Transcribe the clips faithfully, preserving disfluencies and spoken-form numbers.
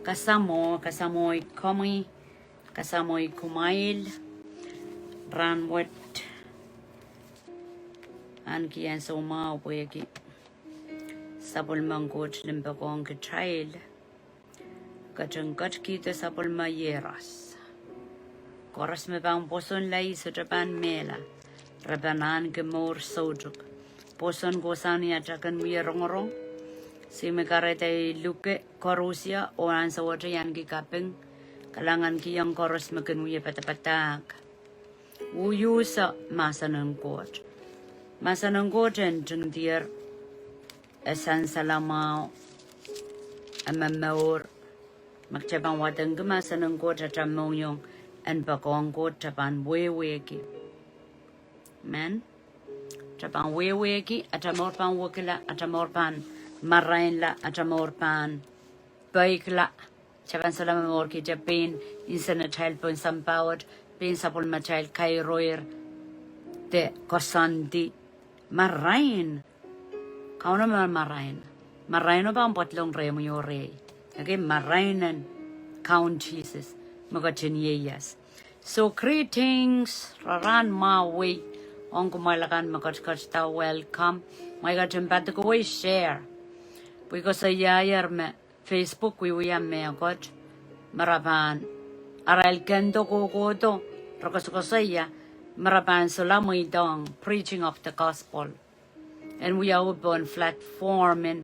Kasamwo, kasamwo komwi, kasamwo kumwail. Rahnwet, ahneki ansou mwahu pwehki sapwellimen Koht limpoakohng kitail. Ketin ketikihdo sapwellime iehros. Koaros me pahn pwoson laih sohte pahn mehla. Re pahn ahneki mour soutuk. Pwoson kohsang ni atail kin wie rongorong. Ihme kahrehda I luke koarusie oh ansouwet I ahneki kaping. Kalahngan kihong koaros me kin wie padapadahk. Uhyuhso mahsen en Koht. Mahsen en Koht en ntingdier, e sansal mwahu, e momour. Ma kitail pahn wadengki mahsen en Koht atail mohngiong en poakohng Koht, kitail pahn wehwehki. Amen. Kitail pahn wehwehki, atail mour pahn wekila, atail mour pahn marainla, atail mour pahn peikla. Kitail pahn solahr momourkihte pein nsenatail pohn sampah wet, pein sapwellimatail kairoir de koasoandi. Marain. Kauno me marain. Maraino pahn pedolong rehmwi oh rehi. Okay, marain en Kaun Sises me ketin ieias. So greetings, rahn mwahu ong kumwail akan me ketiketda, welcome. Mwein ketin padikowei share. Pwe koasoiaier me Facebook wiewia mehkot, me re pahn, arail kendo kohkohdo, re koasokoasoia, me re pahn solahr mweidohng preaching of the gospel. En wiawi pohn platform en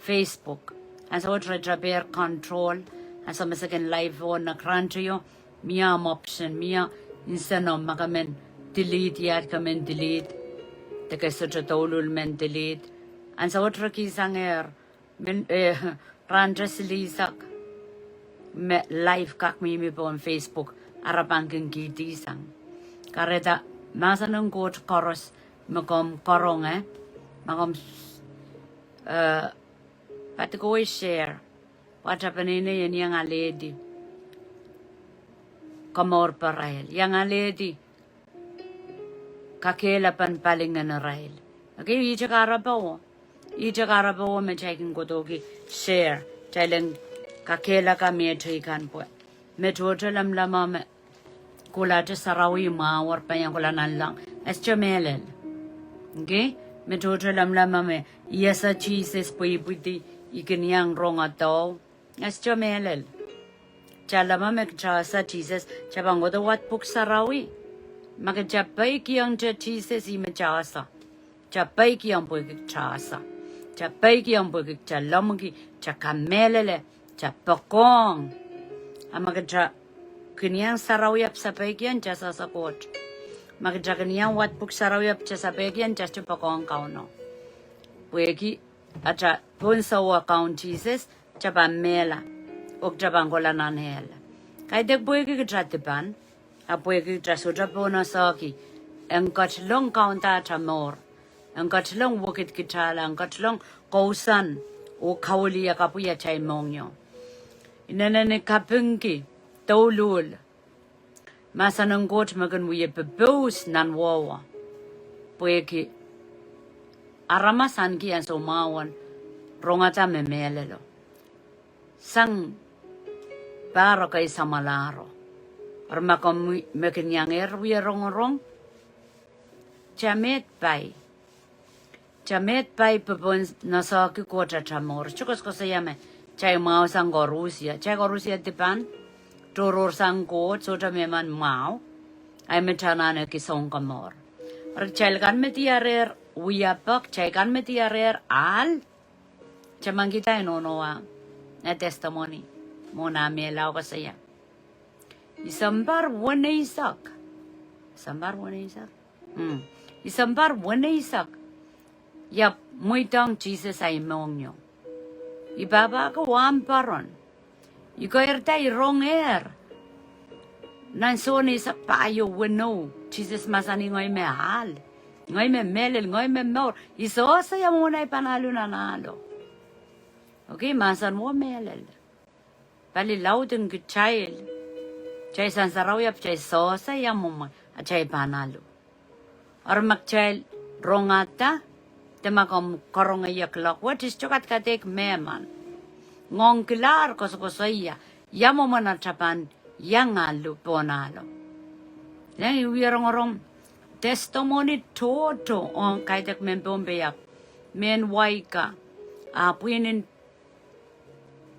Facebook. Ansou wet re teper control, ansou me second live oh nekrantio, mie option, mie nsenoh ma ke men delete, iet ke men delete, de ke sohte douluhl men delete. Ansou wet re kihsangehr, men, eh, rahn te silihsek me live kak mihmi pohn Facebook, a re pahn kin kihdi sang. Kahrehda mahsen en Koht koaros me komw karonge, ma komw, eh, padikowei share, pwe atail peneinei en iang alehdi komour pwarail, iang alehdi kakehlapen palingehn irail. Okay, ihte kahrepe wo. Ihte kahrepe wo me kitail kin kohdohki share. Kitail en kakehlaka mehteikan pwe me tohto lamalam me kohla te sarawi mwahu, re pahn iang kohla nanleng. E sohte mehlel. Okay? Me tohto lamalam me I ese Sises pwe I pwidi, I kin iang rong adoh. E sohte mehlel. Kitail lamalam me kitail ese Sises, kitail pahn kohdo wad Pwuhk Sarawi. Ma kitail peikiong te Sises, ihme kitail ese. Kitail peikiong pwehki kitail ese. Kitail peikiong pwehki kitail lamalamki, kitail kamehlele, kitail poakohng. A ma kitail kin iang sarawi ahpw sapeikiong, kitail sehse Koht. Ma kitail kin iang wad Pwuhk Sarawi ahpw kitail sapeikiong, kitail sohte poakohng Kauno. Pwehki atail pohnsouwa Kaun Sises, kitail pahn mehla, oh kitail pahn kohla nan ehl. Kaidehk pwehki kitail dipan, a pwehki kitail sohte pohn esehki, en ketilong kaunda atail mour, en ketilong wekid kitail, en ketilong kousoan, oh kawiliakapwih atail mohngiong. I inenen kapingki, douluhl, mahsen en Koht me kin wie pepous nan wehwe. Pwehki aramas ahneki ansou mwahu en rongada me mehlelo. Sang pahro kei samwalahro. Eri ma komw me kin iangehr wie rongorong, kitail met pai. Kitail met pai pwe pohn esehki Koht atail mour. Kitail koasokoasoia me kitail mwahu sang koarusie. Kitail koarusie dipan, tohrohr sang Koht, sohte mehmen mwahu. Ahi me kitail anahne ki Sounkomour. Eri kitail kan me diarehr wiepe, kitail kan me diarehr ahl. Kitail men kihda nohno ah testimony. Mwohn ah mehla koasoia. I sounpar weneisek. Sounpar weneisek. Mm. I sounpar weneisek. I ahpw mweidohng Sises ahi mohngiong. I pahpa ko wahn paron. I koirda I rongehr. Nan Sohn eisek pahieu weneu. Sises mahsanih ngehi me ahl. Ngehi me mehlel, ngehi me mour. I sehse ia mwomwen ahi pahn ahlu nan ahlo. Okay, mahsen wo mehlel. Pali laud en kitail. Kitail sansarawi ahpw kitail sehse ia mwomwen atail pahn ahlu. Eri ma kitail rongada, de ma komw karonge ia clock wet, I sohte kadkadeik mehmen. ngoangkilahr koasokoasoia, ia mwomwen atail pahn iang ale pohn ahlo. Nan I wie rongorong testimony tohto ong kaidehk mehn Pohnpei ahpw mehn wai ka, ah, pwihn en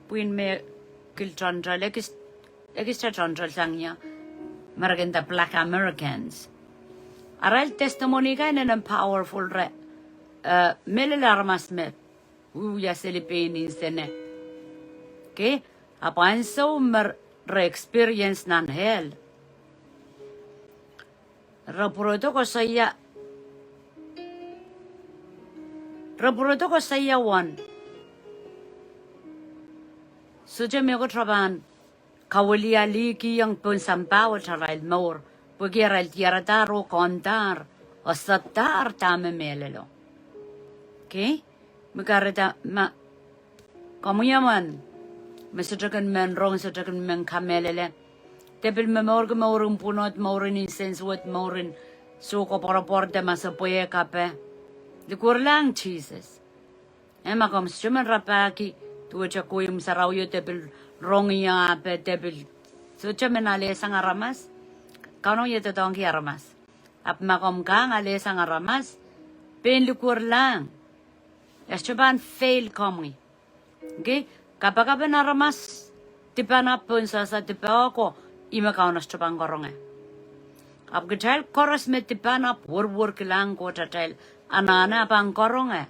pwihn me kil toantoal, ekis, ekis toantoal sang ia, American, the Black Americans. Arail testimony kan inenen powerful re, eh, mehlel aramas me wia seli pein insene. Okay? Ahpw ansou me re experience nan hell, re pwurodo koasoia, re pwurodo koasoia wen sohte mehkot re pahn kawilialihkihong pohn sampah wet arail mour, pwehki arail diaradahr oh kohndahr, oh sadahr dahme mehlelo. Okay? Me kahrehda ma komwi emen me sohte kin men rong, sohte kin men kamehlele, de pil momourki mouren pwunod, mouren insensuwed, mouren soh koapworopwor de masepwehk ape, likwerlahng Sises. Eh, ma komw sohte men rapahki duwehte kohieng sarawio, de pil rong ia ape, de pil sohte men alehsang aramas, Kauno iei doadoahngki aramas. Ahpw ma komw kak alehsang aramas, pein likwerlahng. E sohte pahn fail komwi. Okay? Kapakapen aramas dipan ahpw pohn sasa dipe ko, ih me Kauno sohte pahn karonge. Ahpw kitail koaros me dipan ahpw werwerkilahng Koht atail anahne, e pahn karonge.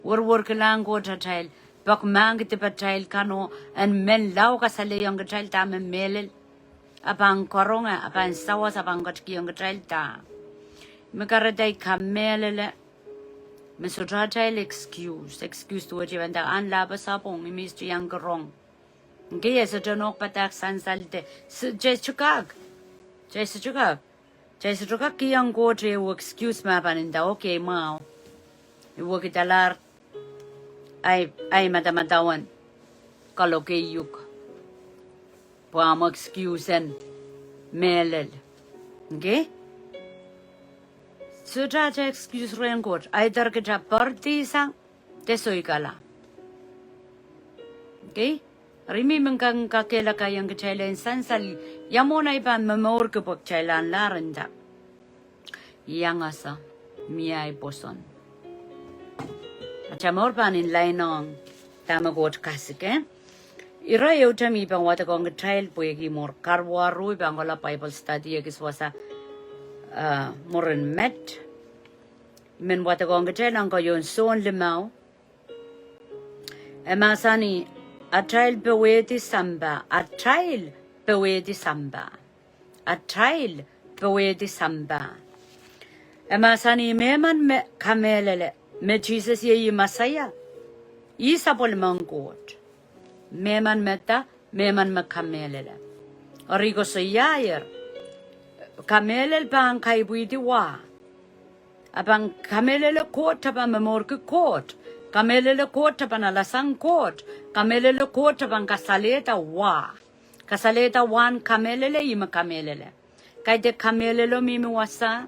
Werwerkilahng Koht atail pekmahk dipatail kan oh en men lao kasalehiong kitail dahme mehlel, e pahn karonge, e pahn sawas, e pahn ketikihong kitail dah? Me kahrehda I kamehlele me sohte atail excuse, excuse duwehte I pahn dah, ahn lahpo sapwung, I mih sohte iang rong. Okay, e sohte nohk padahk sansal de, se, kitail sohte kak, kitail sohte kak, kitail sohte kak kihong Koht ehu excuse me pahn nda, okay, mwahu, I wekidalahr ahi, ahi madamadau en kaloke uhk pwe ahmw excuse en mehlel. Okay? Sohte atail excuse rehn Koht, either kitail poaridi sang de soikala. Okay? Eri mie mehn kak kakehlakaiong kitail en sansal, ia mwohn ahi pahn momourki pwe kitail anahne nda, iang ese mie ahi pwoson. Atail mour pahn inlainong dahme Koht kasik. Ire ehute me I pahn wadekohng kitail pwehki mour karuwaru, I pahn kohla Bible study ekis wasa, eh, mwurin met. I men wadekohng kitail ong keieun Sohn limau. E mahsanih, atail powehdi sampah, atail powehdi sampah, atail powehdi sampah. E mahsanih, mehmen me kamehlele me Sises iei ih Mesaia, ih sapwellimen Koht. Mehmen me da, mehmen me kamehlele. Eri koasoiaier, kamehlele pahn kaipwihdi wa. A pahn kamehlele Koht, a pahn momourki Koht. Kamehlele Koht, a pahn alasang Koht. Kamehlele Koht, a pahn kasalehda wa. Kasalehda wahn kamehlele, ih me kamehlele. Kaidehk kamehlele mihmi wasa,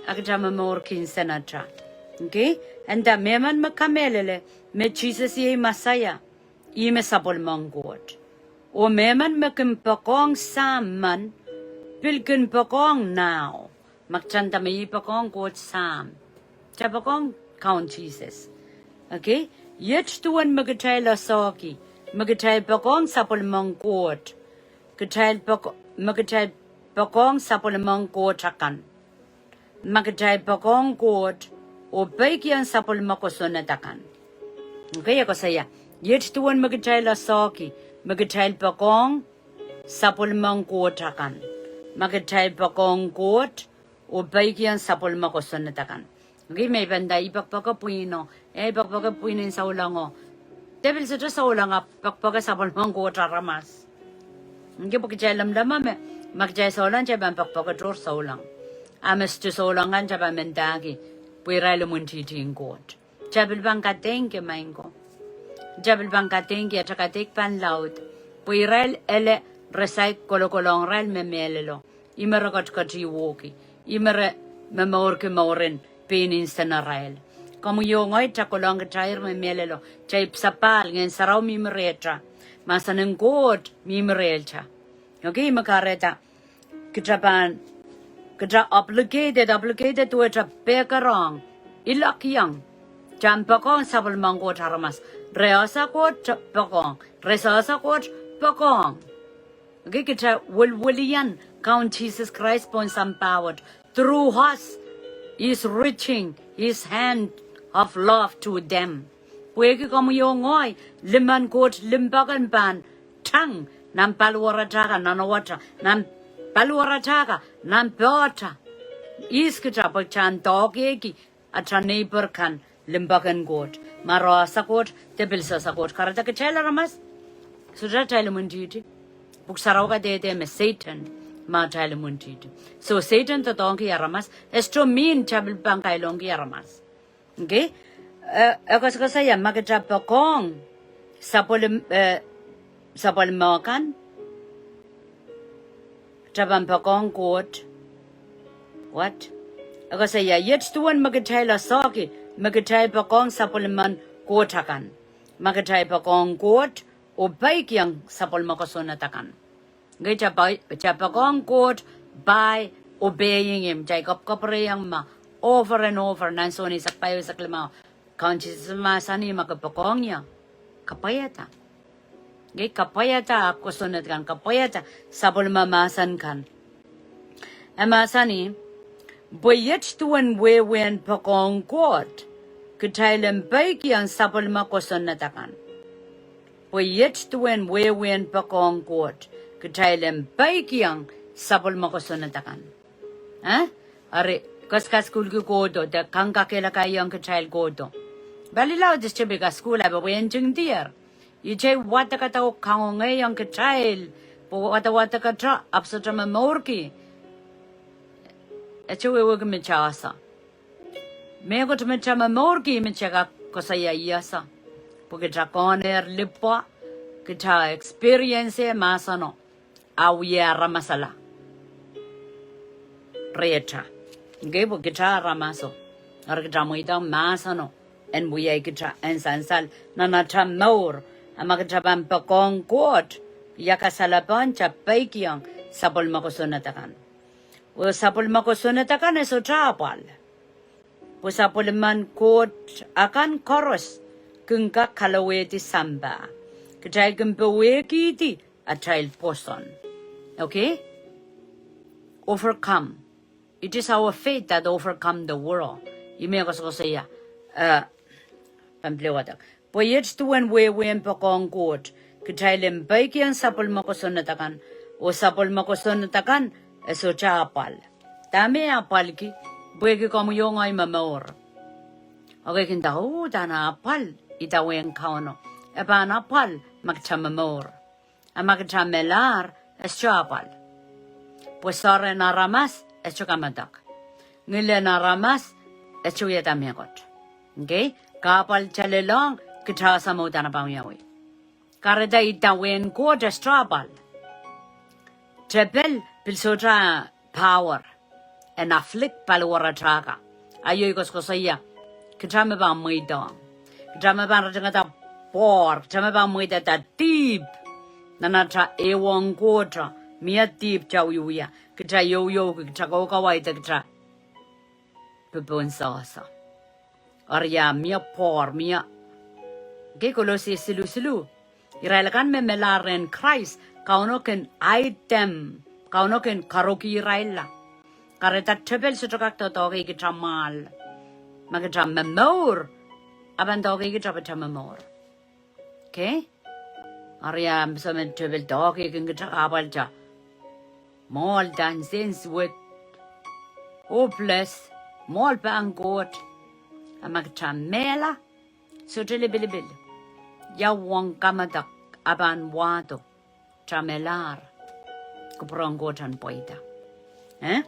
a kitail momourki nsenatail. Okay? Eri mehmen me kamehlele me Sises iei Mesaia, ih me sapwellimen Koht. Oh mehmen me kin poakohng Sahm men, pil kin poakohng nao. Ma kitail nda me I poakohng Koht Sahm, kitail poakohng Kaun Sises. Okay? Iet duwen me kitail esehki, me kitail poakohng sapwellimen Koht, kitail poak-, me kitail poakohng sapwellimen Koht akan. Ma kitail poakohng Koht oh peikiong sapwellime kosonned akan. Okay, e koasoia, iet duwen me kitail esehki, me kitail poakohng sapwellimen Koht akan. Ma kitail poakohng Koht oh peikiong sapwellime kosonned akan. Okay, me I pahn nda I poakpoake pwihno, eh, I poakpoake pwihn en souleng o. De pil sohte souleng, a poakpoake sapwellimen Koht aramas. Okay, pwe kitail lamalam me, ma kitail souleng, kitail pahn poakpoake tohr souleng. A me sohte souleng kan kitail pahn mendahki pwe irail imwintihtihn Koht. Kitail pil pahn kadeingki, maing ko. Kitail pil pahn kadeingki, atail kadeik pahn laud. Pwe irail ele, re saik kolokolohng irail me mehlelo. Ih me re ketiketihwohki. Ih me re momourki mouren pein nsenarail. Komwi oh ngehi, kitail kolahng kitail me mehlelo, kitail ipwsapahl, Ngehn Sarawi mihmi rehta. Mahsen en Koht mihmi rehta. Okay, me kahrehda kitail pahn, kitail obligated, obligated duwehte pehkerehng, iloak iang, kitail en poakohng sapwellimen Koht aramas. Re ese Koht, kitail poakohng. Re sohte ese Koht, poakohng. Okay, kitail welwelian Kaun Sises Krais pohn sampah wet. Through us, He is reaching His hand of love to them. Pwehki komwi oh ngehi, limen Koht limpoak en pahn tang nan paliwaratail kan, nan ewata, nan paliwaratail kan, nan pehtail. Ihs kitail, pwe kitail en doadoahngki atail neighbor kan limpoak en Koht. Ma re ese Koht, de pil sohte ese Koht. Kahrehda kitail aramas, sohte atail imwintihti. Pwuhk Sarawi kadehde me Sehdan me atail imwintihti. So Sehdan doadoahngki aramas, e sohte mean kitail pil pahn kailongki aramas. Okay? Eh, e koasokoasoia, ma kitail poakohng sapwellime, eh, sapwellime kan, kitail pahn poakohng Koht. What? E koasoia, iet duwen me kitail esehki, me kitail poakohng sapwellimen Koht akan. Ma kitail poakohng Koht, oh peikiong sapwellime kosonned akan. Ngehi, kitail pei-, kitail poakohng Koht by obeying Him. Kitail kapwkapwurehiong me over and over, nan Sohn eisek pahieu, eisek limau. Kaun Sises mahsanih me ke poakohng ie, kapwaiada. Ngehi, kapwaiada kosonned kan, kapwaiada sapwellime mahsen kan. E mahsanih, pwe iet duwen wehwehn poakohng Koht, kitail en peikiong sapwellime kosonned akan. Pwe iet duwen wehwehn poakohng Koht, kitail en peikiong sapwellime kosonned akan. Eh? Eri, ke kasukuhlki kohdo, de kangkakehlakaiong kitail kohdo. Pali laud e sohte pil kasukuhl, ahpw pwe e ntingdier. Ihte wadek katail oh kangoangehiong kitail, pwe wadawad katail ahpw sohte momourki. E sohte wehwehki me kitail ese. Mehkot me kitail momourki me kitail kak koasoia I ese. Pwe kitail kohnehr lipwa, kitail experience mahseno. A wia aramasala rehtail. Ngehi, pwe kitail aramaso. Eri kitail mweidohng mahseno en wia kitail en sansal nan atail mour. A ma kitail pahn poakohng Koht, ia kasalepen kitail peikiong sapwellime kosonned akan. Oh sapwellime kosonned akan e sohte apwal. Pwe sapwellimen Koht akan koaros kin kak kalowehdi sampah. Kitail kin powehkihdi atail pwoson. Okay? Overcome. It is our faith that overcome the world. Ih me koasokoasoia, eh, pahn pil wadek. Pwe iet duwen wehwehn poakohng Koht, kitail en peikiong sapwellime kosonned akan, oh sapwellime kosonned akan e sohte apwal. Dahme apwalki? Pwehki komwi oh ngehi momour. Okay, kin nda, oh, dahme apwal idawehn Kauno? E pahn apwal ma kitail momour. A ma kitail melahr, e sohte apwal. Pwe soahren aramas e sohte kamedek. Ngilen aramas e sohte wiahda mehkot. Okay? Kahpwal kitail lelohng, kitail ese me udahn e pahn wiawi. Kahrehda idawehn Koht e sohte apwal. Tepel pil sohte power en afflict paliwaratail kan. Ahi koasokoasoia, kitail me pahn mweidohng. Kitail me pahn ritingada pwoar, kitail me pahn mweidada dihp. Nan atail ehuong Koht, mie dihp kitail wiewia. Kitail youyouki, kitail kaukawaida, kitail popohn sohso. Eri ia mie pwoar, mie. Okay, Kolose silusilu. Irail akan me melahr rehn Krais, Kauno kin aidem, Kauno kin karoki irailla. Kahrehda tepel sohte kak doadoahngki kitail mwahl. Ma kitail momour, e pahn doahngki kitail pwe kitail momour. Okay? Eri ia, soh, me tepel doahngki kitail kahpwal kitail mwohldahn sehse wet. Hopeless, mwohld pahn Koht. A ma kitail mehla, sohte lipilipil. Ia uwen kamedek e pahn wahdo? Kitail melahr. Kupwuren Koht en pweida. Eh?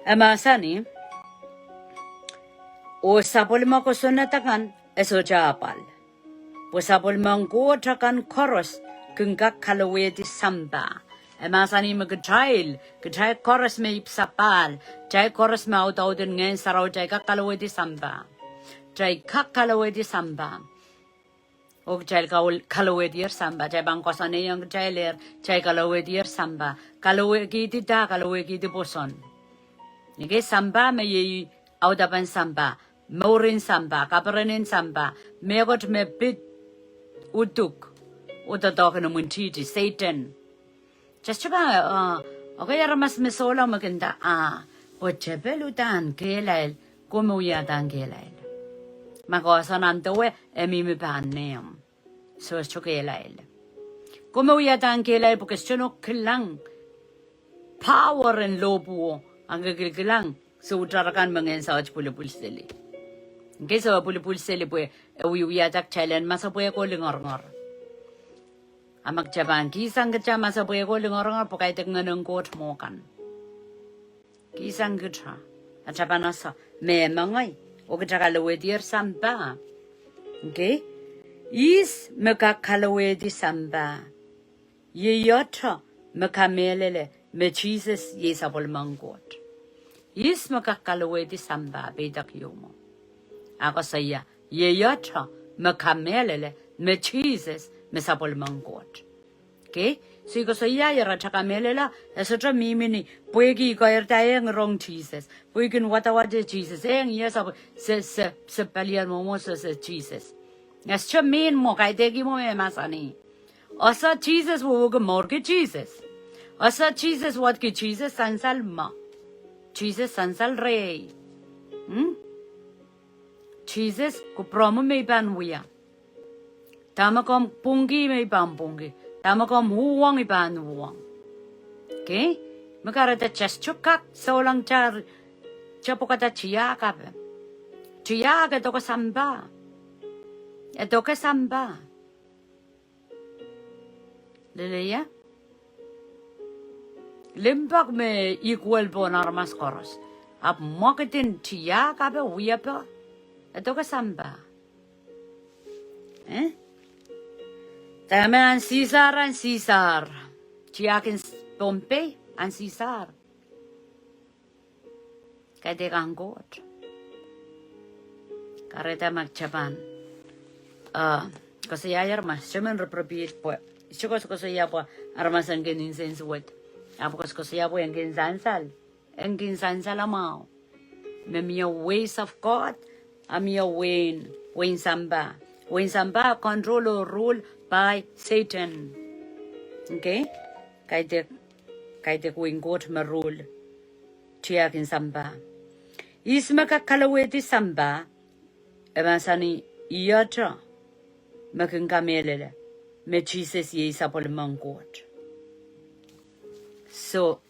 E mahsanih, oh sapwellime kosonned akan e sohte apwal. Pwe sapwellimen Koht akan koaros kin kak kalowehdi sampah. E mahsanih me kitail, kitail koaros me ipwsapahl, kitail koaros me audaudin Ngehn Sarawi, kitail kak kalowehdi sampah. kitail kak kalowehdi sampah. Oh kitail kal-, kalowehdier sampah. Kitail pahn koasoanehdi ong kitailehr, kitail kalowehdier sampah. Kalowehkihdi dah? Kalowehkihdi pwoson. Nike sampah me iei audapen sampah, mourin sampah, kaperenin sampah, mehkot me pid uduk, oh doadoahk en imwintihti, Sehdan. Just ba, uh, okay, aramas me sohla me kin nda, ah, pwe tepel uhdahn kehlail, komw wiahda kehlail. Ma ke oasoan dewe, e mihmi pahn nehm. Sohte kehlail. Komw wiahda kehlail pwe ke sohte kilang power en lohpwuo, a ke kilkilang soutarakan me ngehn saut pwulopwul seli. Nike soh pwulopwul seli pwe e wiewiahda kitail en masepwehko lingorongor. A ma kitail pahn kihsang kitail masepwehko lingorongor pwe kaidehk Ngehn en Koht mwo kan. Kihsang kitail, a kitail pahn ese me mengei, oh kitail kalowehdier sampah. Okay? Ihs me kak kalowehdi sampah? Ieiet me kamehlele me Sises iei sapwellimen Koht. Ihs me kak kalowehdi sampah, peidek ieu mwo. A koasoia, ieiet me kamehlele me Sises me sapwellimen Koht. Okay? So I koasoia, ira, kitail kamehlele, e sohte mihmi ni, pwehki I keirda e ngirohng Sises, pwe I kin wadawad Sises, e ngier se, se, se palian mwomwohdiso se Sises. E sohte mihmi mwo, kaidehk mwo me mahsanih. Ese Sises wehwehki mourki Sises. Ese Sises wadki Sises sansal mwo. Sises sansal rehi. Hmm? Sises kupwuromwi me I pahn wia. Dahme komw pwungki me I pahn pwungki. Dahme komw uhwong I pahn uhwong. Okay? Me kahrehda kitail sohte kak souleng tar, kitail pwukada tiahk ape. Tiahk e doke sampah. E doke sampah. Leleia? Limpoak me equal pohn aramas koaros. Ahpw mwekidin tiahk ape wiepe. E doke sampah. Eh? Dahme ahn Sisar, ahn Sisar. Tiahk en s-, Pohnpei, ahn Sisar. Kaidehk ahn Koht. Kahrehda ma kitail pahn, uh, koasoiaier ma, sohte men reprepit pwe, sohte koasokoasoia pwe aramas en kin nsensuwed. Ahpw koasokoasoia pwe en kin sansal. En kin sansal mwahu. Me mie ways of God, a mie wehin, wehin sampah. Wehin sampah control oh rule by Satan. Okay? Kaidehk, kaidehk wehin Koht me rule. Tiahk en sampah. Ihs me kak kalowehdi sampah, e mahsanih, iet me kin kamehlele me Sises iei sapwellimen Koht. So,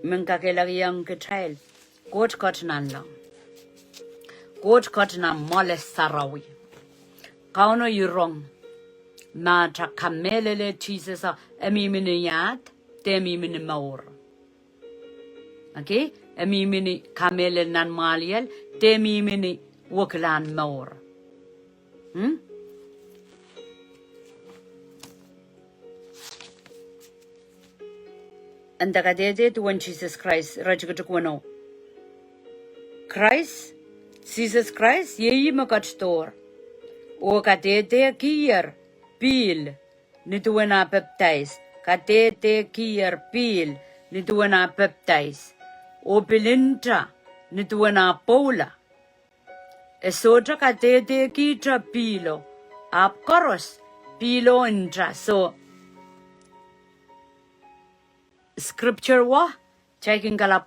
men kakehlakihong kitail, Koht Koht Nanleng. Koht Koht Nanmwoale Sarawi. Kauno irong, ma kitail kamehlele Sises, e mihmi ni iahd, de mihmi ni mour. Okay? E mihmi ni kamehlele nan mwahliel, de mihmi ni wekilahn mour. Hmm? Eri kadehde duwen Sises Krais, iretikitik weneu. Krais, Sises Krais, iei me ketidohr. Oh kadehdehkier pihl ni duwen ah pepdais, kadehdehkier pihl ni duwen ah pepdais. Oh pil nta ni duwen ah pwoula. E sohte kadehdehkihte pihlo, ahpw koaros pihlo nta. So, scripture wet, kitail kin kalap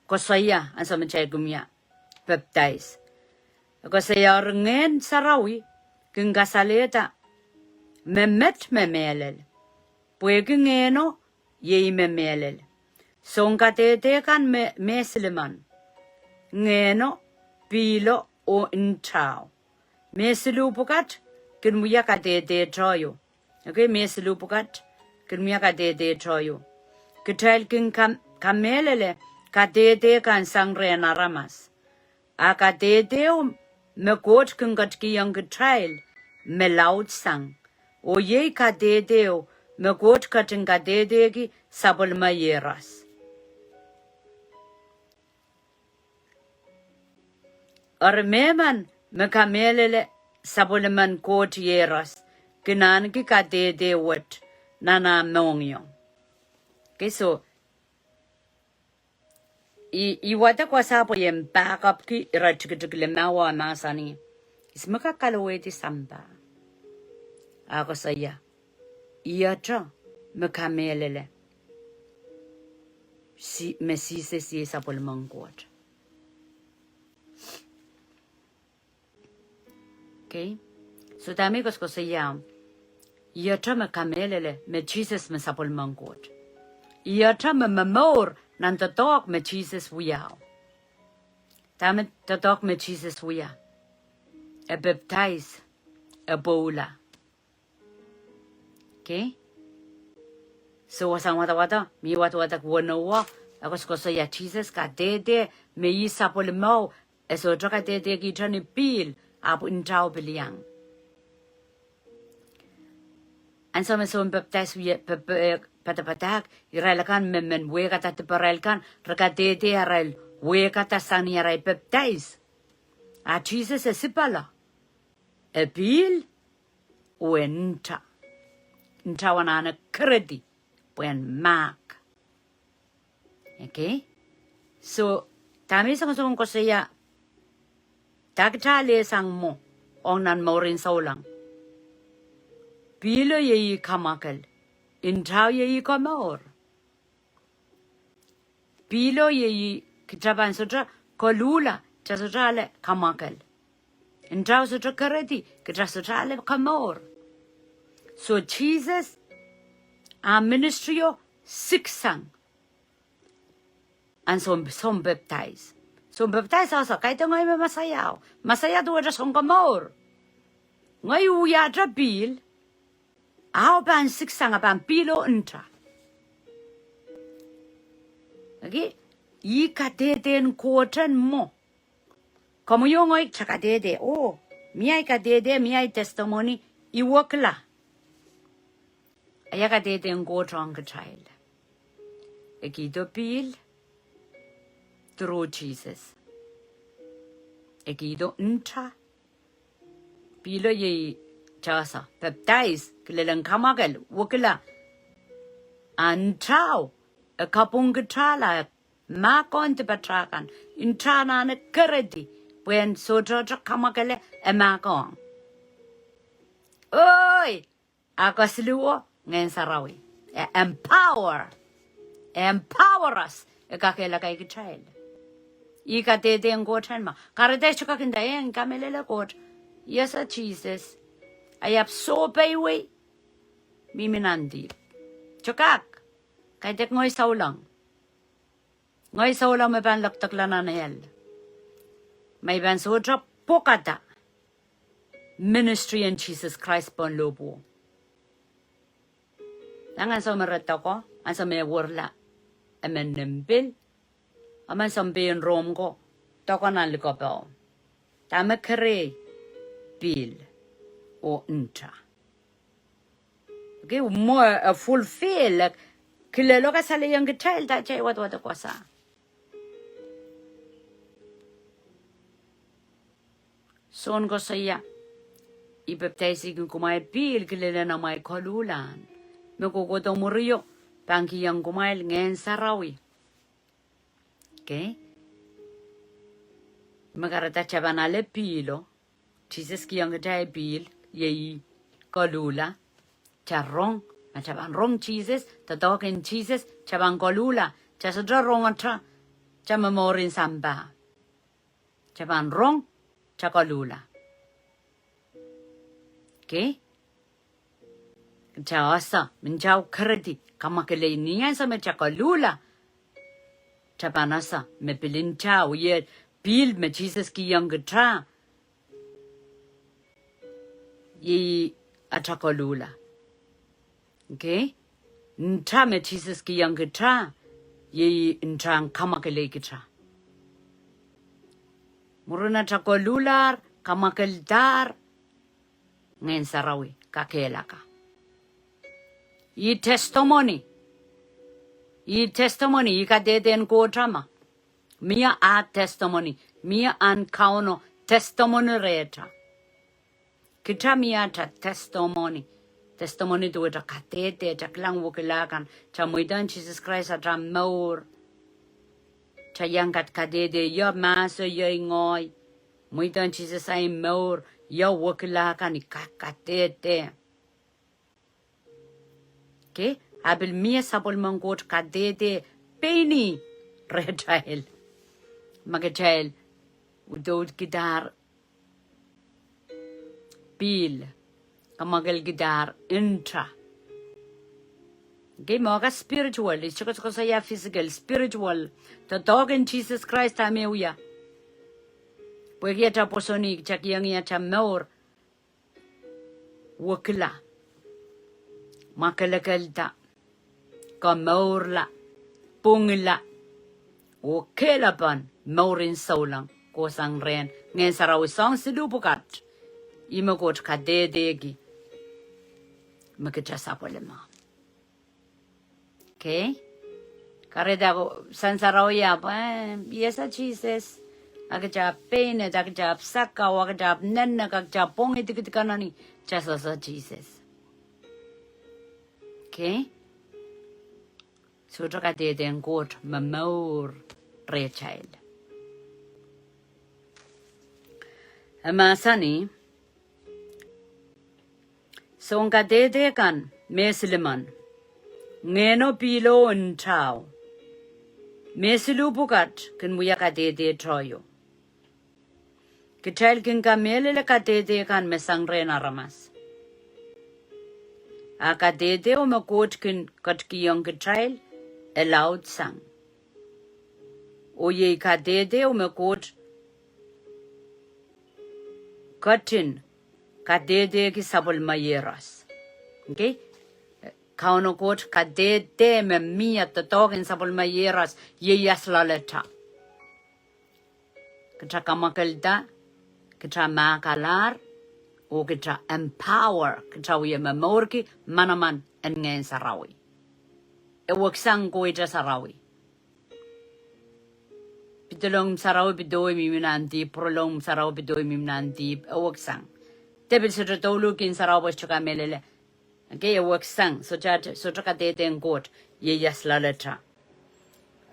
koasoia, ansou me kitail kin wia pepdais. E koasoia eri Ngehn Sarawi kin kasalehda me met me mehlel. Pwehki Ngehno iei me mehlel. Soun kadehde kan me, me silimen. Ngehno, pihlo, oh ntao. Me siluh pwukat kin wia kadehde tohto. Okay, me siluh pwukat kin wia kadehde tohto. Kitail kin kam-, kamehlele kadehde kan sang rehn aramas. A kadehdeo me Koht kin ketikihong kitail me laudsang. Oh iei kadehdeo me Koht ketin kadehdehki sapwellime ieros. Eri mehmen me kamehlele sapwellimen Koht Iehros kin ahneki kadehde wet nan ah mohngiong. Okay, so I, I wadek wasa pwe I en back up ki ire tikitik limau, a mahsanih, ihs me kak kalowehdi sampah? A koasoia, ihte me kamehlele Si-, me Sises iei sapwellimen Koht. Okay. So dahme I koasokoasoia, ihte me kamehlele me Sises me sapwellimen Koht. Ihte me momour nan doadoahk me Sises wiahu. Dahme doadoahk me Sises wia? E pepdais, e pwoula. Okay? So wasahn wadawado, me I wadawadek weneu, e koasokoasoia Sises kadehde me ih sapwellime, e sohte kadehdehkihte ni pihl, ahpw ntao pil iang. Ansou me soun pepdais wie, pe, pe, padapadahk, irail akan me men wehkada diparail kan, re kadehde arail wehkada sang ni arail pepdais. A Sises e sipala. E pihl, oh e nta. Nta anahne keredi, pwehn mahk. Okay? So, dahme I songosong koasoia, dah kitail sang mwo, ong nan mouren souleng. Pihlo iei kamwakel. Ntao iei komour. Pihlo iei kitail pahn sohte koluhla, kitail sohte ale kamwakel. Ntao sohte keredi, kitail sohte ale komour. So Sises, ah ministry o siksang. Ahn soun, soun pepdais. Soun pepdais ese, kaidehn ngehi me Mesaia. Mesaia duwehte Sounkomour. Ngehi wiahte pihl. Ahi pahn siksang, a pahn pihlo nta. Okay? Ih kadehdehn Koht en mwo. Komwi oh ngehi kitail kadehde. Oh, mie ahi kadehde, mie ahi testimony, I wekila. Ia kadehdehn Koht ong kitail? E kihdo pihl through Sises. E kihdo nta. Pihlo iei tasa, pepdais, kilelen kamwakel, wekila. A ntao, e kapwung kitail, e mahkohng dipatail kan, nta anahne keredi, pwehn sohte kamwakele, e mahkohng. Oi, a kesiluh o, Ngehn Sarawi. E empower. E empower us. E kakehlaka kitail. Ih kadehdehn Koht en mwo. Kahrehda I sohte kak nda, eh, I kamehlele Koht. Ih ese Sises. I ahpw sohpeiwei. Mihmi nan dihp. Sohte kak. Kaidehk ngehi souleng. Ngehi souleng me pahn lekdekla nan hell. Ma I pahn sohte pwokada ministry en Sises Krais pohn lohpwuo. Nan ansou me re doko, ansou me werla emen nim pihl, emen sounpei en Rom ko, doko nan likapw o. Dahme kerei? Pihl oh nta. Okay, mwo e fulfill, e kilelo kasalehiong kitail dah kitail wadwadek wasa. Sohn koasoia, I pepdaisihki kumwail pihl kilelen amwail koluhlahn. Me kohkohdo mwurio, pahn kihong kumwail Ngehn Sarawi. Okay? Me kahrehda kitail pahn ale pihlo. Sises kihong kitail pihl, iei koluhla. Kitail rong, ma kitail pahn rong Sises, doadoahk en Sises, kitail pahn koluhla. Kitail sohte rongete, kitail momour en sampah. Kitail pahn rong, kitail koluhla. Okay? Kitail ese, me ntao keredi, kamwakelei ni ansou me kitail koluhla. Kitail pahn ese, me pihl ntao, iei pihl me Sises kihong kitail. Iei atail koluhla. Okay? Nta me Sises kihong kitail, iei nta en kamwakelei kitail. Mwurin atail koluhlahr, kamwakeldahr, Ngehn Sarawi kakehlaka. Ih testimony. Ih testimony, ih kadehdehn Koht mwo. Mie ah testimony, mie ahn Kauno testimony rehta. Kita mie ata testimony. Testimony duwehte kadehde, kita kilang wekila kan, kita mweidohng Sises Krais ata mour. Kita iang kat kadehde, ia mahso, ia ngoahi. Mweidohng Sises ahi mour, ia wekila kan, I kak kadehde. Okay? A pil mie sapwellimen Koht kadehde pein ih rehtail. Ma kitail udoudkidahr pihl, kamwakelkidahr nta. Okay, mwo ka spiritual, I sohte koasoia physical, spiritual. Doadoahk en Sises Krais a me wia. Pwehki ata pwoson ih, kita kihong ih ata mour. Wekila. Mwakelekelda. Komourla. Pwungla. Oh kehlapen mouren souleng. Kohsang rehn Ngehn Sarawi soahng siluh pwukat. Ih me Koht kadehdehki me kita sapwellime. Okay? Kahrehda sang sarawi ahpw, eh, I ese Sises. A kita pein et, a kita ahpw sakau, a kita ahpw nenne, a kita pwong idikidikanohni, kita sohte Sises. Okay? Sohte kadehde en Koht me mour rehtail. E mahsanih, soangen kadehde kan me silimen, ngehno, pihlo, ntao, me siluh pwukat kin wia kadehde tohto. Kitail kin kamehlele kadehde kan me sang rehn aramas. A kadehde o me Koht kin ketikihong kitail, e laudsang. Oh iei kadehde o me Koht ketin kadehdehki sapwellime iehros. Okay? Kauno Koht kadehde me mie doadoahk en sapwellime iehros, ieias loalata. Kita kamwakelda, kita mahkalahr, oh kita empower, kita wie momourki manaman en Ngehn Sarawi. E weksang kohta sarawi. Pidolong sarawi pidowi mihmi nan dihp, pwurolong sarawi pidowi mihmi nan dihp, e weksang. De pil sohte douluhki en sarawi pwe sohte kamehlele. Okay, e weksang, sohte, sohte kadehde en Koht, ieias loalata.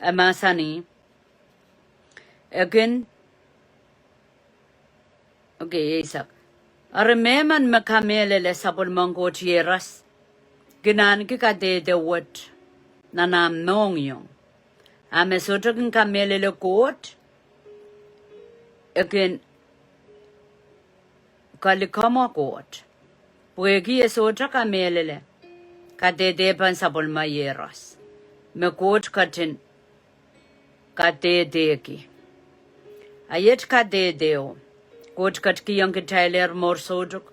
E mahsanih, e kin Okay, eisek. Eri mehmen me kamehlele sapwellimen Koht iehros kin ahneki kadehde wet nan ah mohngiong. A me sohte kin kamehlele Koht, e kin kalikamwe Koht. Pwehki e sohte kamehlele kadehdepen sapwellime iehros me Koht ketin kadehdehki. A iet kadehde o Koht ketikihong kitailehr mour soutuk,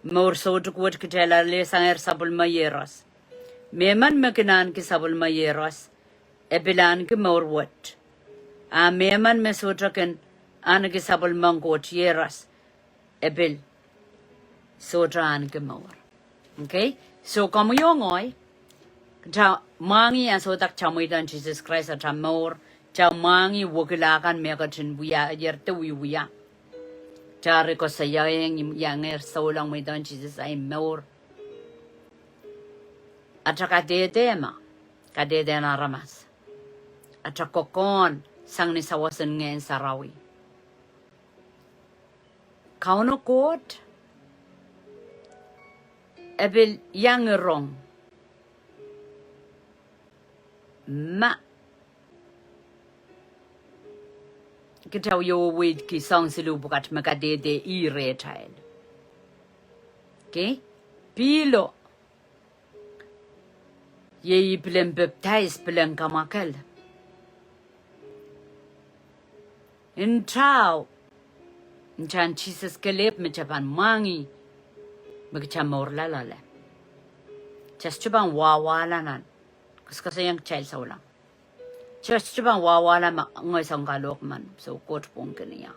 mour soutuk wet kitail alehsangehr sapwellime iehros. Mehmen me kin ahneki sapwellime iehros, e pil ahneki mour wet. A mehmen me sohte kin ahneki sapwellimen Koht iehros, e pil sohte ahneki mour. Okay? So, komwi oh ngehi, kita mwahngih a sohte kita mweidohng Sises Krais ata mour, kita mwahngih wekila kan me ketin wia, ier de wiewia. Kita eri koasoiaiong, iangehr souleng, mweidohng Sises ahi mour. Ata kadehde ma, kadehde en aramas. Ata kokohn sang ni sawas en Ngehn Sarawi. Kauno Koht, e pil iang rong ma kita wie weweidki soahng siluh pwukat me kadehde ih rehtail. Okay? Pihlo. Iei pilen pepdais, pilen kamwakel. Ntao, ntahn Sises kelehpw me kita pahn mwahngih me kita mourla loale. Kita sohte pahn wahwahla nan. Koasoakoasoiaiong kitail souleng. Kita sohte pahn wahwahla ma ngehi soang kalohk men, so Koht pwongkin ie.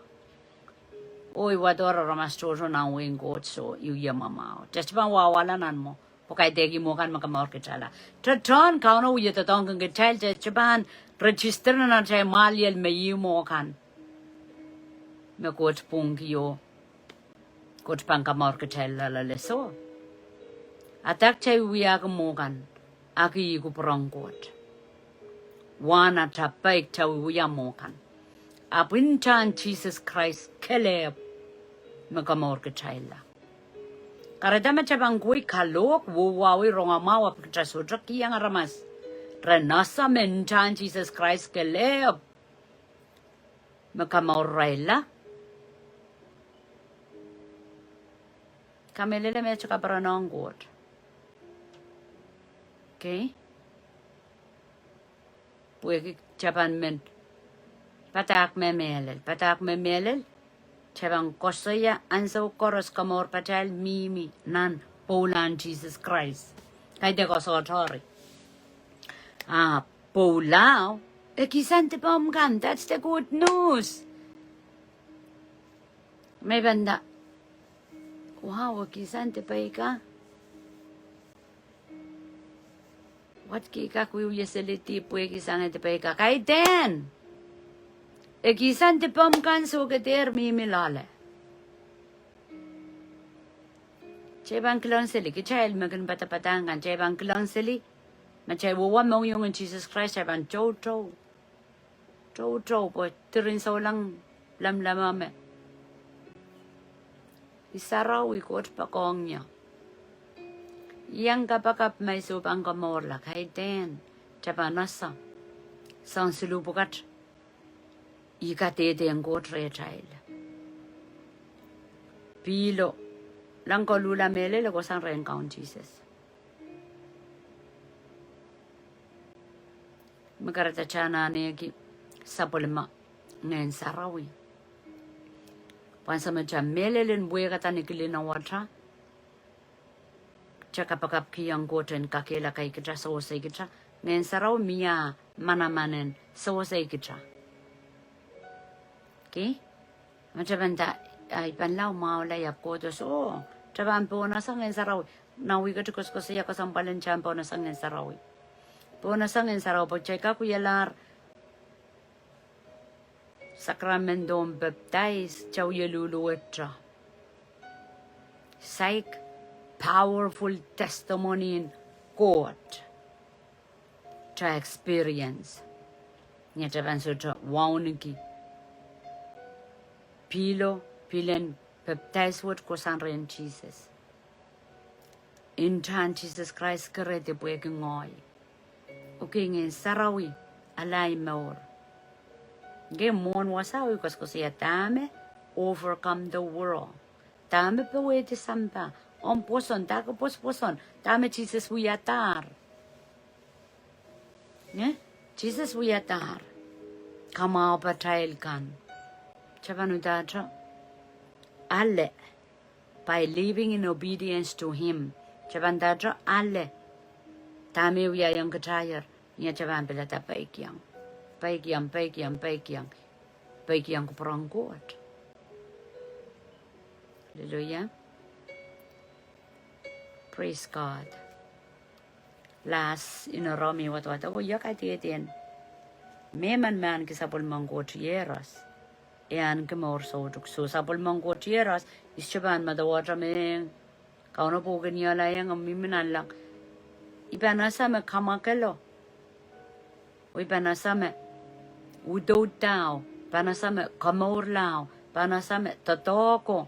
Oh, I wadohr aramas tohto nan wehin Koht, so I wie mwamwahu. Kita sohte pahn wahwahla nan mwo. Pwe kaidehk ihmwo kan me komour kitailla. Tehtehn Kauno wie doadoahngkin kitail, kita sohte pahn register nan atail mwahliel me ihmwo kan. me Koht pwungki oh Koht pahn kamour kitail loale. So, adak kitail wiwiahki mwo kan, a ki kupwuren Koht. Wahn atail pei kitail wiwia mwo kan. Ahpw ntahn Sises Krais kelehpw me kamour kitailla. Kahrehda ma kitail pahn kohwei kalohk, wowawei, rongamwahu, ahpw kitail sohte kihong aramas ren ese me ntahn Sises Krais kelehpw me kamour irailla. Kamehlele me e kaperen ong Koht. Okay? Pwehki kitail pahn men padahk me mehlel, padahk me mehlel, kitail pahn koasoia ansou koaros kamour patail mihmi nan pwoulahn Sises Krais. Kaidehn koasoatori. Ah, pwoula, e kihsang dipomw kan, that's the good news. Me pahn nda, wow, e kihsang dipei ka. Wat ki kak wiewia seli dihp pwehki sang e dipei ka. Kaidehn. E kihsang dipomw kan, soh, ke dehr mihmi loale. Kitail pahn kilahng seli, kitail me kin padapadahk kan, kitail pahn kilahng seli. Ma kitail wia mohngiong en Sises Krais, kitail pahn toutou. Toutou pwe diren souleng lemleme me I sarawi, Koht poakohng ie. Iang kapakap ma I soh pahn kamourla, kaidehn kitail pahn ese sang siluh pwukat. I kadehdehng Koht rehtail. Pihlo, lang koluhla mehlel e kohsang rehn Kaun Sises. Me kahrehda kitail anahne ki sapwellime Ngehn Sarawi. Pwe ansou me kitail mehlel en wehkada ni kilin wata, kitail kapakapkihong Koht en kakehlaka kitail, sewese kitail. Ngehn Sarawi mie manaman en sewese kitail. Okay? Ma kitail pahn nda, ah, I pahn lao mwahula, I ahpw kohdo, soh, kitail pahn pohnese Ngehn Sarawi. Nan wihk ehu koasokoasoia kesempwal en kitail pohnese Ngehn Sarawi. Pohnese Ngehn Sarawi pwe kitail kak wialahr sakrament en pepdais, kitail wie luhluwehte. Saik powerful testimony en Koht. Kitail experience. Ni atail pahn sohte wauneki. Pihlo, pihl en pepdais wet kohsang rehn Sises. Ntahn Sises Krais kerehdi pwehki ngehi. Okay, Ngehn Sarawi ale ahi mour. Ngehi mwohn wasa I koasokoasoia dahme overcome the world. Dahme powehdi sampah. Omw pwoson, dahke pwosopwoson. Dahme Sises wiadahr. Nge? Sises wiadahr. Kamwahu patail kan. Kitail pahn uhdahte ale. By living in obedience to him. Kitail pahn uhdahte ale. Dahme wiahiong kitail. Ni atail pahn pilada peikiong. Peikiong, peikiong, peikiong. Peikiong kupwuren Koht. Hallelujah. Praise God. Lahs inorom I wadawad, oh, I kadehdehn. Mehmen me ahneki sapwellimen Koht iehros, e ahneki mour soutuk. Soh, sapwellimen Koht iehros, I sohte pahn madawehte me Kauno pwuhken iehla iang mihmi nanleng. I pahn ese me kamwakelo. Oh I pahn ese me udoudao, pahn ese me komourlao, pahn ese me doadoahko.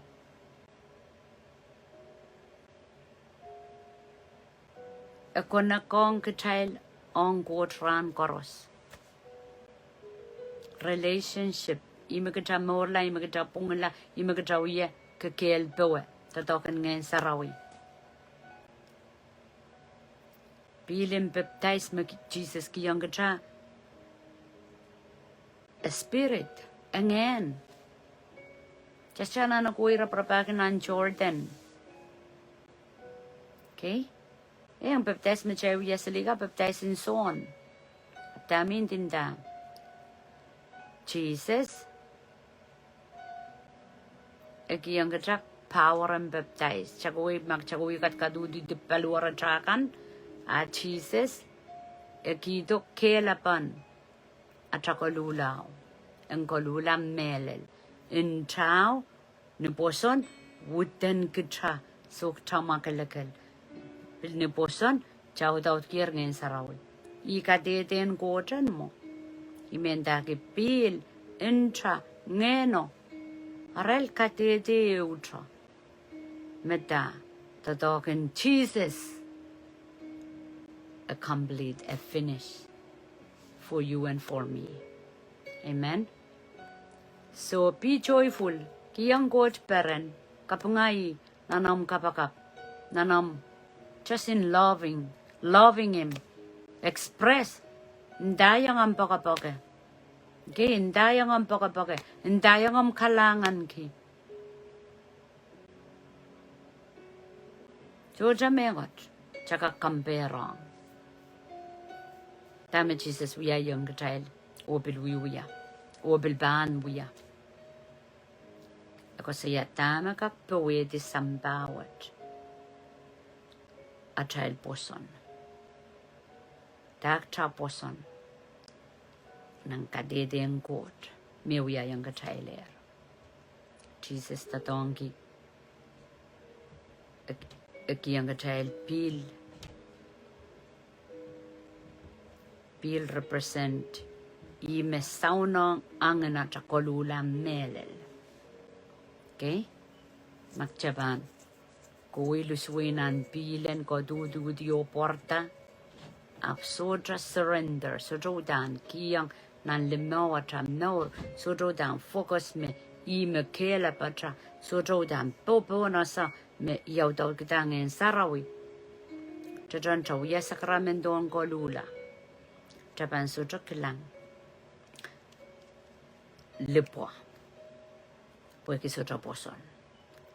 E connect-ong kitail ong Koht rahn koaros. Relationship, ihme kitail mourla, ihme kitail pwungla, ihme kitail wia kekehl powe, doadoahk en Ngehn Sarawi. Pihl en pepdais me ki-, Sises kihong kitail, a spirit, a ngehn. Kitail anahne kohwei raparapahki nan Jordan. Okay? Eh, pepdais me kitail wia seli ka pepdais en Sohn. Dahme I ndinda? Sises e kihong kitail power en pepdais. Kitail kohwei, ma kitail kohwei kadkadauhdi dipel were takan, a Sises e kihdo kehlapen atail koluhlao, en koluhla mehlel. ntao, ni pwoson, widen kita, soh kita mwakelekel. Pil ni pwoson, kita audaudkier Ngehn Sarawi. Ih kadehde en Koht en mwo. I men ndahki pihl, nta, ngehno. Arail kadehde ehute. Me da, doadoahk en Sises. A complete, a finish for you and for me. Amen. So be joyful. Kihong Koht peren. Kapinga ih nan omw kapakap. Nan omw just in loving, loving him. Express. Ndaiong omw poakepoake. Okay, ndaiong omw poakepoake. Ndaiong omw kalahnganki. Sohte mehkot, kita kak compare ong dahme Sises wiahiong kitail, oh pil wiewia, oh pil pahn wia. E koasoia dahme kak powehdi sampah wet atail pwoson. Dahkot pwoson nan kadehde en Koht me wiahiong kitailehr. Sises doadoahngki, e, e kihong kitail pihl. Pihl represent ih me souneng angin atail koluhla mehlel. Okay? Ma kita pahn kohwei lusuwei nan pihl en koduduhdi oh pwarada, ahpw sohte surrender, sohte uhdahn kihong nan limau atail mour, sohte uhdahn focus me ih me kehlail pahtou, sohte uhdahn popohnese me ih audaudkihda Ngehn Sarawi. Teten kita wia sakrament en koluhla, kita pahn sohte kilang lipwa. Pwehki sohte pwoson.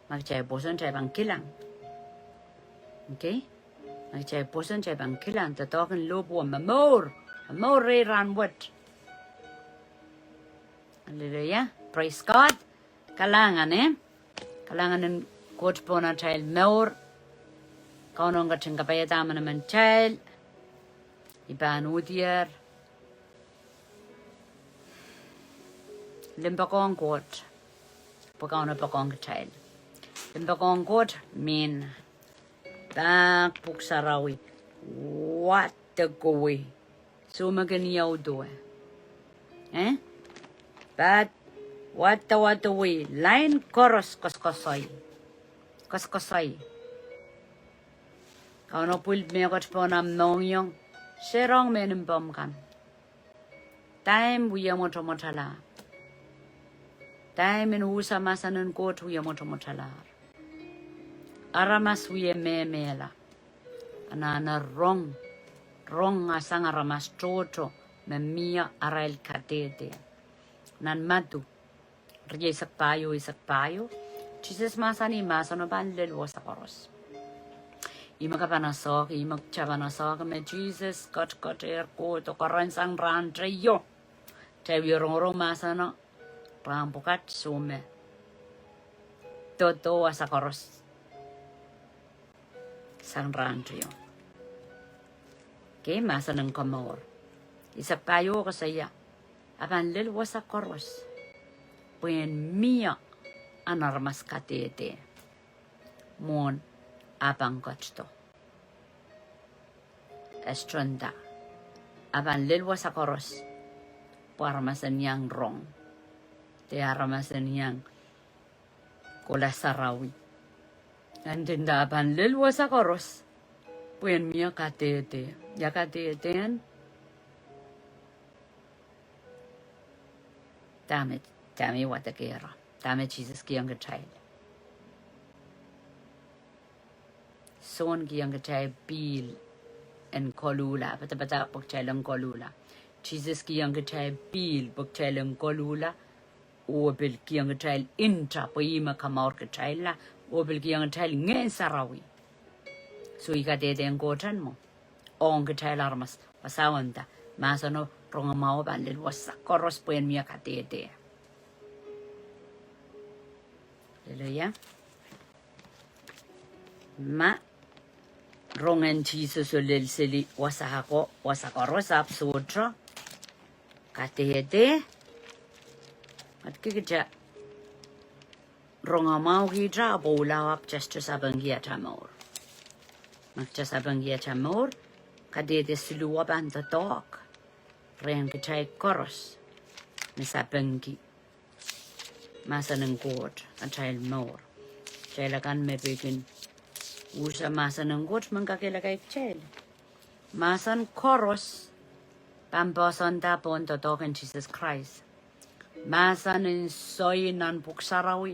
Ma kitail pwoson, kitail pahn kilang. Okay? Ma kitail pwoson, kitail pahn kilang doadoahk en lohpwuo me mour, me mour rehi rahnwet. Hallelujah. Praise God. Kalahngan, eh? Kalahngan en Koht pohn atail mour. Kauno ketin kapaiada emenemen kitail. I pahn uhdier. Limpoak ong Koht. Pwe Kauno poakohng kitail. Limpoak ong Koht, I men pahn pwuhk sarawi. Wadawad. Soh me kin iaudoe. Eh? Pahn wadawad, lain koaros koasoakoasoi. Koasoakoasoi. Kauno pwil mehkot pohn omw mohngiong. Sehse rong mehn mpomw kan. Time wie mwotomwotalahr. Time en usa mahsen en Koht wie mwotomwotalahr. Aramas wie mehmehla. Anahne rong, rong sang aramas tohto me mie arail kadehde. Nan Madiu rieisek pahieu, eisek pahieu, Sises mahsanih, mahseno pahn lel wasa koaros. Ih me ke pahn asohki, ih me kita pahn asohki me Sises ketiket, er kohdo, keren sang rahn teio. Kitail wie rongorong mahseno rahn pwukat, soh me doadoahk wasa koaros sang rahn teio. Okay, mahsen en komour. Eisek pahieu koasoia, e pahn lel wasa koaros. Pwehn mie ahn aramas kadehde mwohn e pahn ketido. Estronda. E pahn lel wasa koaros. Pwe aramas en iang rong. De aramas en iang kohla sarawi. Eri nda e pahn lel wasa koaros. Pwehn mie kadehde. Ia kadehde en? Dahme, dahme wadek ira. Dahme Sises kihong kitail. Sohn kihong kitail pihl en koluhla, padapadahk pwe kitail en koluhla. Sises kihong kitail pihl pwe kitail en koluhla, oh pil kihong kitail nta pwe ih me kamour kitailla, oh pil kihong kitail Ngehn Sarawi. Soh, ih kadehde en Koht en mwo ong kitail aramas. Wasa wenda, mahseno rongamwahu pahn lel wasa koaros pwehn mie kadehde. Hallelujah. Ma rongen Sises oh lel seli wasa ako, wasa koaros ahpw sohte kadehde. Ahpw kitail rongamwahu kita pwe ula ahpw kita sohte sapengki atail mour. Ma kita sapengki atail mour, kadehde siluh pahn doadoahk rehn kitail koaros me sapengki mahsen en Koht atail mour. Kitail akan me pil kin usa mahsen en Koht men kakehlakai kitail. Mahsen koaros pahn poahsoanda pohn doadoahk en Sises Krais. Mahsen en soai nan Pwuhk Sarawi,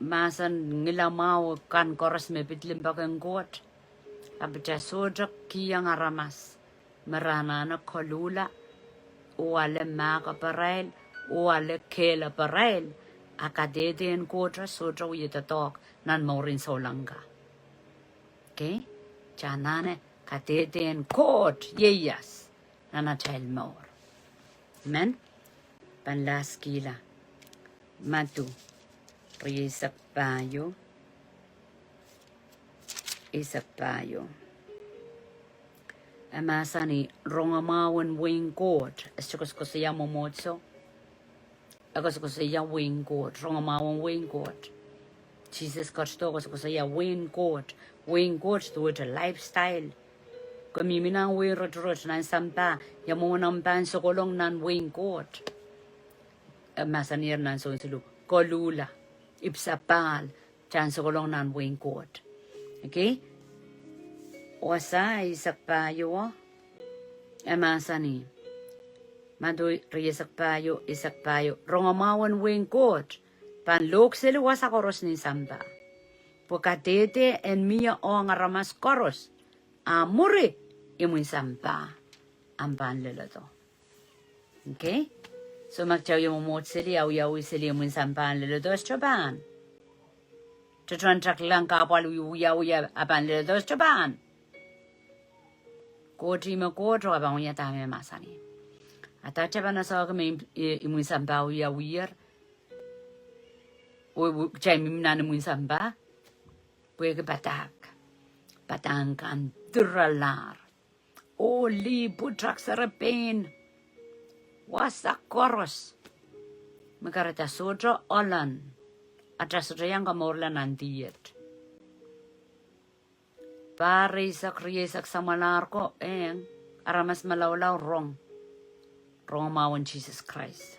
mahsen ngilamwahu kan koaros me pid limpoak en Koht. Ahpw kita sohte kihong aramas me re anahne koluhla, oh ale mahk eparail, oh ale kehl eparail, a kadehde en Koht sohte wie doadoahk nan mourin souleng ka. Okay? Kita anahne kadehde en Koht ieias nan atail mour. Amen. Pahn last kihla. Madiu rieisek pahieu, eisek pahieu. E mahsanih rongamwahu en wehin Koht. E sohte koasokoasoia mwomwohdiso. E koasokoasoia wehin Koht, rongamwahu en wehin Koht. Sises ketido koasokoasoia wehin Koht. Wehin Koht duwehte lifestyle. Ke mihmi nan wehin rotorot nan sampah, ia mwomwen omw pahn sokolong nan wehin Koht? E mahsaniher nan Sohn siluh, koluhla, ipwsapahl, kita en sokolong nan wehin Koht. Okay? Wasa eisek pahieu, e mahsanih, Madiu rieisek pahieu, eisek pahieu, rongamwahu en wehin Koht pahn lohkseli wasa koaros nin sampah. Pwe kadehde en mie ong aramas koaros, a mwuri imwin sampah ahmw pahn leledo. Okay? So ma kita wie mwomwohd seli, a wiawi seli imwin sampah en leledo, sohte pahn. Tohtohn taklahng kahpwal wiawi a pahn leledo, sohte pahn. Koht ih me Koht oh e pahn wia dahme e mahsanih. A dahkot pahn asohki me imwin sampah wiawier? Oh kita mihmi nan imwin sampah pwehki padahk. Padahk kan diralahr. Oh lih, pwutak, serepein, wasa koaros. Me kahrehda sohte ohlon, a kita sohte iang komourla nan diet. Pahr eisek, rieisek samwalahr ko, eng, aramas malaulau rong, rongamwahu en Sises Krais.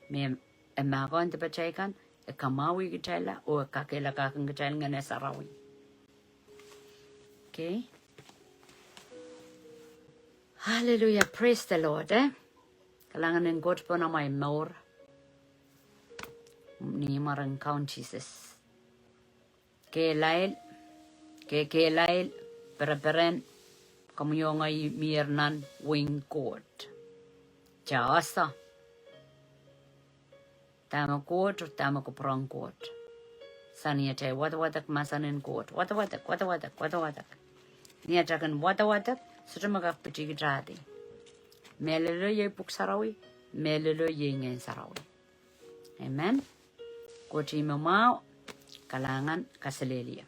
Me e mahkohng dipatail kan, e kamwahwih kitailla, oh e kakehlakahkin kitail Ngehn Sarawi. Okay. Hallelujah. Praise the Lord, eh? Kalahngan en Koht pohn amwail mour. Ni mwaren Kaun Sises. Kehlail, ke kehlail, pereperen, komwi oh ngehi mier nan wehin Koht. Kita ese dahme Koht, dahme kupwuren Koht. Sang ni atail wadawadek mahsen en Koht. Wadawadek, wadawadek, wadawadek. Ni atail kin wadawadek, sohte me kak pitihkitahdi. Mehlelo iei Pwuhk Sarawi, mehlelo iei Ngehn Sarawi. Amen. Koht ih me mwahu, kalahngan, kaselehlie.